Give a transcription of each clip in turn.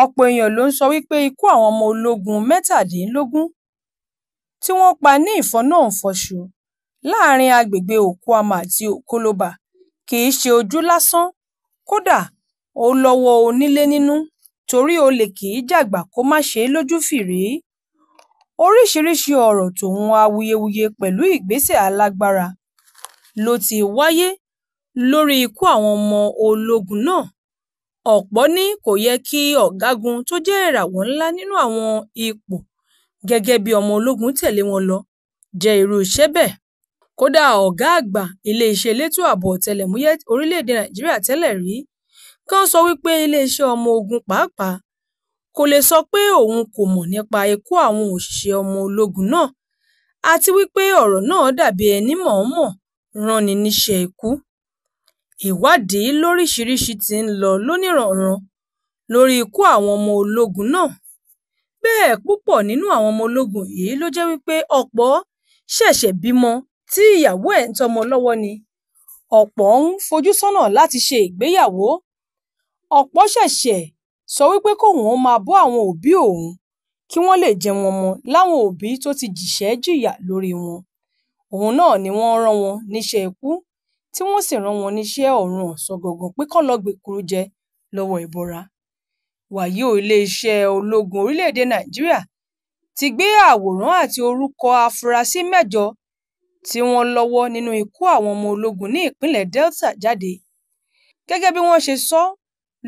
Ọ̀pọ̀ èèyàn ló ń sọ wípé ikú àwọn ọmọ ológun 17 tí wọ́n pa ní ìfọ́nnaùnfọ́nṣu láàárín agbègbè Okuama àti Okolaba kìí ṣe ojú lásán, kódà ó lọ́wọ́ onílé nínú torí olè kìí jàgbà kó má ṣe lójú fìrí. Oríṣiríṣi ọ̀rọ̀ tòun awuyewuye pẹ̀lú ìgbésẹ̀ alágbára ló ti wáyé lórí ikú àwọn ọmọ ológun náà. Ọ̀pọ̀ ní kò yẹ kí ọ̀gágun tó jẹ́ ìràwọ̀ ńlá nínú àwọn ipò gẹ́gẹ́ bí ọmọ ológun tẹ̀lé wọn lọ jẹ́ irú iṣẹ́ bẹ́ẹ̀. Kódà ọ̀gá àgbà iléeṣẹ́ elétò ààbò ọ̀tẹlẹ̀múyẹ́ orílẹ̀-èdè Nàìjíríà tẹ́lẹ̀ rí gan sọ wípé iléeṣẹ́ ọmọ ogun pàápàá kò lè sọ pé òun kò mọ̀ nípa ikú àwọn òṣìṣẹ́ ọmọ ológun náà àti wípé ọ̀rọ̀ náà dàbí ẹni mọ̀ọ́mọ̀ ránni níṣẹ́ ikú. Ìwádìí lóríṣiríṣi tí ń lọ lóníranran lórí ikú àwọn ọmọ ológun náà. Bẹ́ẹ̀ púpọ̀ nínú àwọn ọmọ ológun yìí ló jẹ́ wípé ọ̀pọ̀ ṣẹ̀ṣẹ̀ bímọ tí ìyàwó ẹ̀ ń tọ́mọ lọ́wọ́ ni, ọ̀pọ̀ ń fojú sọ́nà láti ṣe ìgbéyàwó, ọ̀pọ̀ ṣẹ̀ṣẹ̀ sọ wípé kóun ó máa bọ́ àwọn òbí òun kí wọ́n lè jẹun ọmọ láwọn òbí tó ti jìṣẹ́ jìyà lórí wọn. Òun náà ni wọ́n rán wọn níṣẹ́ ikú tí wọ́n sì rán wọn níṣẹ́ ọ̀run ọ̀sán gangan pé kán lọ gbèkúrú jẹ lọ́wọ́ ẹbọra. Wàyí o, iléeṣẹ́ ológun orílẹ̀-èdè Nàìjíríà ti gbé àwòrán àti orúkọ afurasí 8 tí wọ́n lọ́wọ́ nínú ikú àwọn ọmọ ológun ní ìpínlẹ̀ Delta jáde. Gẹ́gẹ́ bí wọ́n ṣe sọ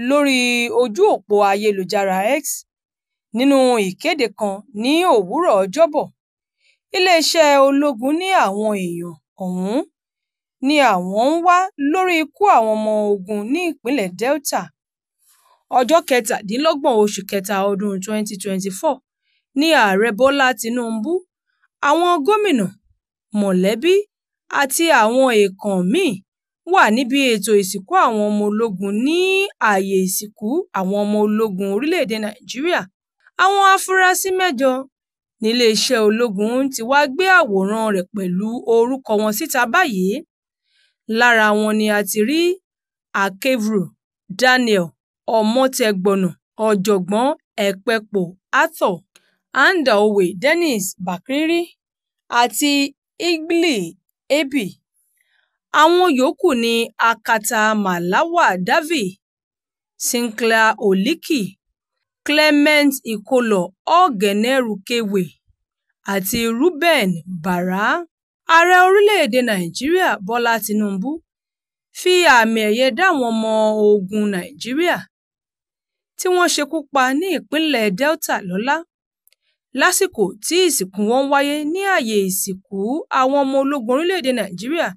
lórí ojú òpó ayélujára X nínú ìkéde kan ní òwúrọ̀ Ọjọ́bọ̀, iléeṣẹ́ ológun ní àwọn èèyàn ọ̀hún ni àwọn ń wá lórí ikú àwọn ọmọ ogun ní ìpínlẹ̀ Delta. Ọjọ́ 27 oṣù kẹta ọdún 2024 ní Ààrẹ Bọ́lá Tinubu, àwọn gómìnà, mọ̀lẹ́bí àti àwọn èèkàn míì wà níbi ètò ìsìnkú àwọn ọmọ ológun ní ààyè ìsìnkú àwọn ọmọ ológun orílẹ̀-èdè Nàìjíríà. Àwọn afurasí 8 níléeṣẹ́ ológun ti wá gbé àwòrán rẹ̀ pẹ̀lú orúkọ wọn síta báyìí. Lára wọn ni a ti rí Akevru Daniel Ọmọtẹ́gbọ̀nà, Ọ̀jọ̀gbọ́n Ekpepo Arthur, Andaowe Dennis Bakiri àti Igli Ebi. Àwọn yòókù ní Akata Malawa Davi, Sinclair Oliki, Clement Ikolo Oghenerukevwe àti Reuben Barra. Ààrẹ orílẹ̀-èdè Nàìjíríà Bọ́lá Tinubu fi àmì ẹ̀yẹ dá àwọn ọmọ ogun Nàìjíríà tí wọ́n ṣekú pa ní ìpínlẹ̀ Delta lọ́lá lásìkò tí ìsìnkú wọn ń wáyé ní ààyè ìsìnkú àwọn ọmọ ológun orílẹ̀-èdè Nàìjíríà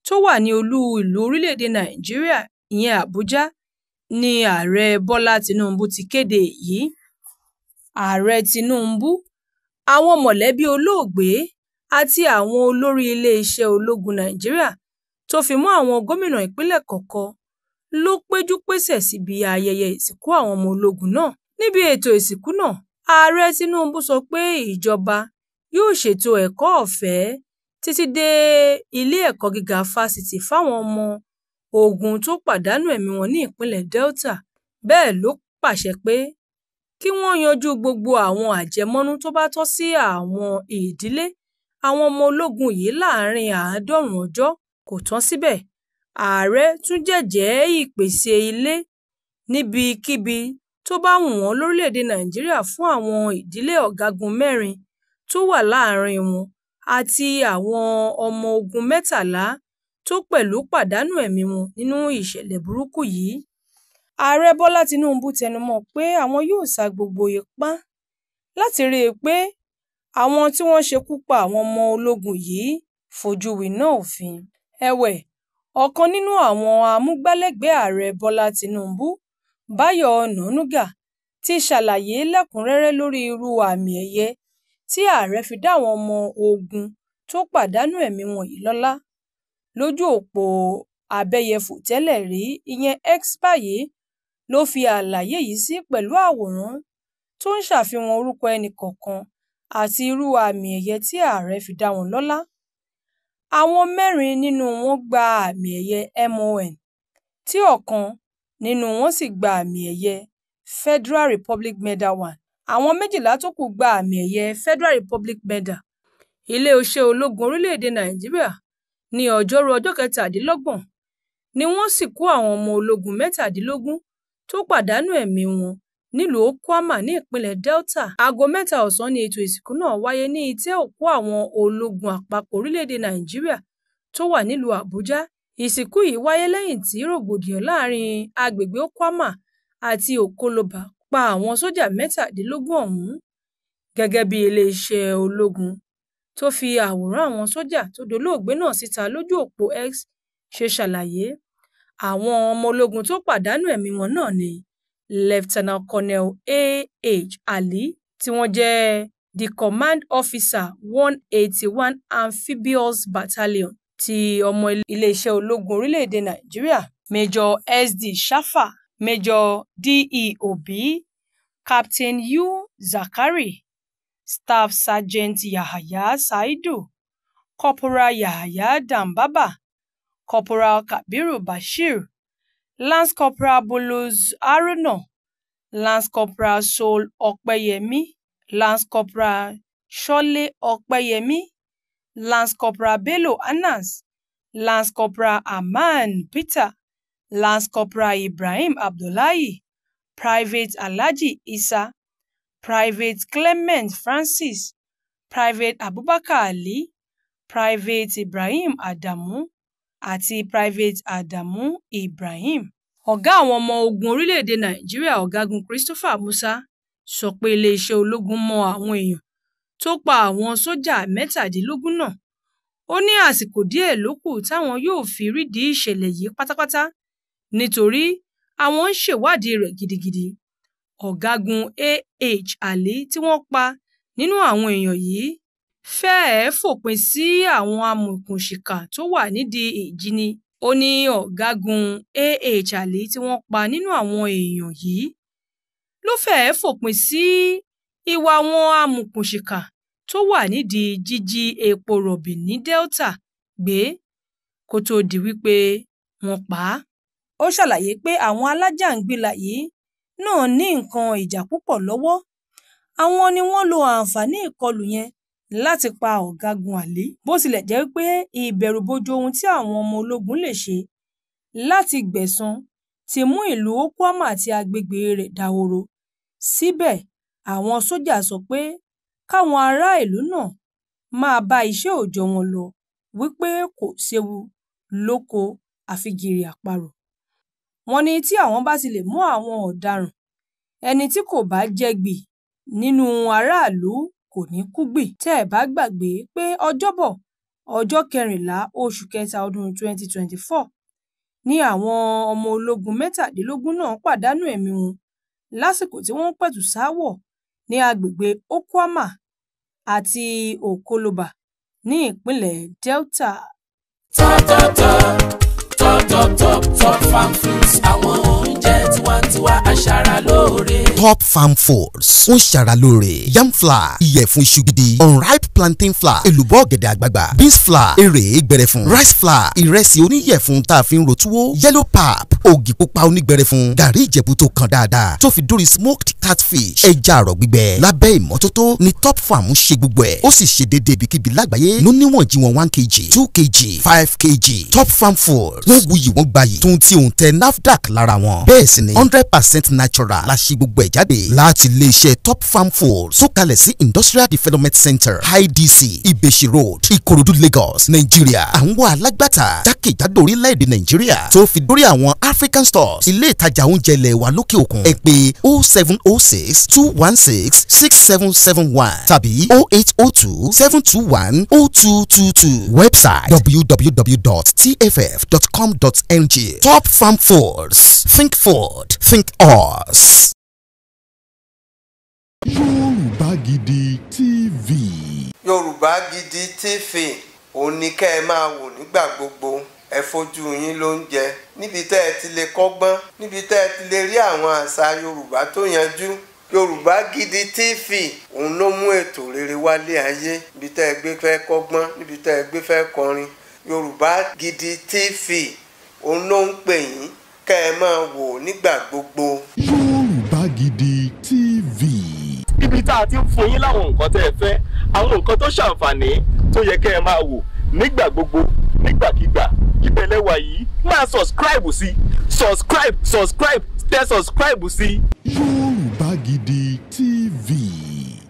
tó wà ní olú ìlú orílẹ̀-èdè Nàìjíríà ìyẹn Àbújá ní Ààrẹ Bọ́lá Tinubu ti kéde èyí. Ààrẹ Tinubu, àwọn mọ̀lẹ́bí olóògbé àti àwọn olórí iléeṣẹ́ ológun Nàìjíríà tó fi mọ́ àwọn gómìnà ìpínlẹ̀ kọ̀ọ̀kan ló péjú-pésẹ̀ síbi ayẹyẹ ìsìnkú àwọn ọmọ ológun náà. Níbi ètò ìsìnkú náà, Ààrẹ Tinubu sọ pé ìjọba yóò ṣètò ẹ̀kọ́ ọ̀fẹ́ títí dé ilé ẹ̀kọ́ gíga fásitì fáwọn ọmọ ogun tó pàdánù ẹ̀mí wọn ní ìpínlẹ̀ Delta. Bẹ́ẹ̀ ló pàṣẹ pé kí wọ́n yanjú gbogbo àwọn àjẹmọ́nú tó bá tọ́ sí àwọn ìdílé àwọn ọmọ ológun yìí láàárín 90 ọjọ́. Kò tán síbẹ̀, ààrẹ tún jẹ́jẹ̀ẹ́ ìpèsè ilé níbikíbi tó bá wù wọ́n lórílẹ̀-èdè Nàìjíríà fún àwọn ìdílé ọ̀gágun 4 tó wà láàárín wọn àti àwọn ọmọ ogun 13 tó pẹ̀lú pàdánù ẹ̀mí wọn nínú ìṣẹ̀lẹ̀ burúkú yìí. Ààrẹ Bọ́lá Tinubu tẹnumọ́ pé àwọn yóò sa gbogbo ipá láti rí i pé àwọn tí wọ́n ṣekú pa àwọn ọmọ ológun yìí fojú winá òfin. Ẹ̀wẹ̀, ọ̀kan nínú àwọn amúgbálẹ́gbẹ̀ẹ́ Ààrẹ Bọ́lá Tinubu, Báyọ̀ Ọ̀nànúgà, ti ṣàlàyé lẹ́kùn-ún-rẹ́rẹ́ lórí irú àmì ẹ̀yẹ tí ààrẹ fi dá àwọn ọmọ ogun tó pàdánù ẹ̀mí wọn yìí lọ́lá. Lójú òpó abẹ́yẹfò tẹ́lẹ̀ rí ìyẹn X báyìí ló fi àlàyé yìí sí pẹ̀lú àwòrán tó ń ṣàfihàn orúkọ ẹnìkọ̀ọ̀kan àti irú àmì ẹ̀yẹ tí ààrẹ fi dá wọn lọ́lá. Àwọn 4 nínú wọn gba àmì ẹ̀yẹ MON, tí ọ̀kan nínú wọn sì gba àmì ẹ̀yẹ Federal Republic Medal 1. Àwọn 12 tó kù gba àmì ẹ̀yẹ Federal Republic Medal. Iléeṣẹ́ ológun orílẹ̀-èdè Nàìjíríà ní Ọjọ́rú ọjọ́ 27 ni wọ́n sìnkú àwọn ọmọ ológun 17 tó pàdánù ẹ̀mí wọn nílùú Okuama ní ìpínlẹ̀ Delta. Aago 3 ọ̀sán ni ètò ìsìnkú náà wáyé ní itẹ́ òkú àwọn ológun àpapọ̀ orílẹ̀-èdè Nàìjíríà tó wà nílùú Àbújá. Ìsìnkú yìí wáyé lẹ́yìn tí rògbòdìyàn láàrin agbègbè Okuama àti Okoloba pa àwọn sójà 17 ọ̀hún. Gẹ́gẹ́ bí iléeṣẹ́ ológun tó fi àwòrán àwọn sójà tó dolóògbé náà síta lójú òpó X ṣe ṣàlàyé, àwọn ọmọ ológun tó pàdánù ẹ̀mí wọn náà ní Lieutenant Colonel A.H. Ali tí wọ́n jẹ́ the Command Officer 181 Amphibious Battalion ti ọmọ iléeṣẹ́ ológun orílẹ̀-èdè Nàìjíríà, Major S.D. Shafa, Major D.E. Obi, Captain U. Zakari, Staff Sergeant Yahaya Saidu, Corporal Yahaya Danbaba, Corporal Kabiru Bashir, Lance Corporal Bulus Haruna, Lance Corporal Sol Opeyemi, Lance Corporal Sọlé Opeyemi, Lance Corporal Bello Anas, Lance Corporal Haman Peter, Lance Corporal Ibrahim Abdullahi, Private Alhaji Issa, Private Clement Francis, Private Abubakar Ali, Private Ibrahim Adamu àti Private Adamu Ibrahim. Ọ̀gá àwọn ọmọ ogun orílẹ̀-èdè Nàìjíríà Ọ̀gágun Christopher Musa sọ pé iléeṣẹ́ ológun mọ àwọn èèyàn tó pa àwọn sójà 17 náà. Ó ní àsìkò díẹ̀ ló kù táwọn yóò fi rídìí ìṣẹ̀lẹ̀ yìí pátápátá nítorí àwọn ń ṣèwádìí rẹ̀ gidigidi. Ọ̀gágun A.H. Ali tí wọ́n pa nínú àwọn èèyàn yìí fẹ́ẹ́ fòpin sí àwọn amọ̀òkùnsíkà tó wà nídìí ìjínigbé. Ó ní Ọ̀gágun A.H. Ali tí wọ́n pa nínú àwọn èèyàn yìí ló fẹ́ẹ́ fòpin sí ìwà àwọn amọ̀òkùnsíkà tó wà nídìí jíjí epo rọ̀bì ní Delta gbé kó tóó di wípé wọ́n pa á. Ó ṣàlàyé pé àwọn alájàngbilà yìí náà ní nǹkan ìjà púpọ̀ lọ́wọ́, àwọn ni wọ́n lo àǹfààní ìkọlù yẹn láti pa Ọ̀gágun Ali. Bó tilẹ̀ jẹ́ pé ìbẹ̀rùbojo ohun tí àwọn ọmọ ológun lè ṣe láti gbẹ̀san ti mú ìlú Okuama àti agbègbè rẹ̀ dahoro, síbẹ̀ àwọn sójà sọ pé káwọn ará ìlú náà máa bá iṣẹ́ òòjọ́ wọn lọ wípé kò séwu lóko àfi gìrì àparò. Wọ́n ní tí àwọn bá ti lè mú àwọn ọ̀daràn, ẹni tí kò bá jẹ̀gbì nínú aráàlú kò ní kúgbì. Tẹ́ ẹ bá gbàgbé pé Ọjọ́bọ̀ ọjọ́ 14 oṣù kẹta ọdún 2024 ni àwọn ọmọ ológun 17 náà pàdánù ẹ̀mí wọn lásìkò tí wọ́n ń pẹ̀tù ṣaáwọ̀ ní agbègbè Okuama àti Okoloba ní ìpínlẹ̀ Delta. Top Farm Fruits, àwọn oúnjẹ tiwantiwa aṣaralóore. Top Farm Foods ń ṣaralóore yam flour, ìyẹ̀fun iṣu gidi, unripe plantain flour, èlùbọ́ ọ̀gẹ̀dẹ̀ àgbagbà, beans flour, èrè gbẹrẹfun, rice flour, ìrẹsì oníyẹ̀fun tá a fi ń ro túwó, yellow pap, ògì pupa onígbẹrẹfun, gàrí ìjẹ̀bú tó kan dáadáa tó fi dórí smoked catfish, ẹja àrọ̀ gbígbẹ. Lábẹ́ ìmọ́tótó ni Top Farm ń ṣe gbogbo ẹ̀, ó sì ṣe déédéé ibikíbi lágbàáyé ló níwọ̀n jí wọn 1 kg, 2 kg, 5 kg. Top Farm Foods wọ́n wuyì wọ́n gbayì tún tí òun tẹ NAFDAC lára wọn. Bẹ́ẹ̀ sì ni 100% natural la ṣe gbogbo ẹ̀ jáde láti iléeṣẹ́ Top Farm Foods tó kalẹ̀ sí Industrial Development Center IDC Ibeshi Road, Ikorodu, Lagos, Nàìjíríà. Àwọn alágbàtà jákèjádò orílẹ̀-èdè Nàìjíríà tó fi dórí àwọn African stores, ilé ìtajà oúnjẹ ilẹ̀ wa lókè òkun. Ẹ pè 0706 216 6771 tàbí 0802 721 0222. Website www.tff.com.ng. Top Farm Foods. Think food. Think us. Yorùbá Gidi TV. Yorùbá Gidi TV òun ni kẹ́ ẹ máa wò nígbà gbogbo. Ẹ fojú yín ló ń jẹ níbi tẹ́ ẹ ti lè kọ́gbọ́n, níbi tẹ́ ẹ ti lè rí àwọn àṣà Yorùbá tó yanjú. Yorùbá Gidi TV òun ló mú ètò rere wálé ayé, níbi tẹ́ ẹ gbé fẹ́ kọ́gbọ́n, níbi tẹ́ ẹ gbé fẹ́ kọrin. Yorùbá Gidi TV òun ló ń pè yín kẹ́ ẹ máa wò nígbà gbogbo. Yorùbá Gidi. TV. Ibi tá a ti ń fún yín láwọn nǹkan tẹ́ ẹ fẹ́, àwọn nǹkan tó ṣàǹfààní tó yẹ kẹ́ ẹ máa wò nígbà gbogbo, nígbàkigbà, ìbẹ̀lẹ̀ wà yìí. Máa subscribe sí, subscribe, subscribe, tẹ subscribe sí. Yorùbá Gidi TV.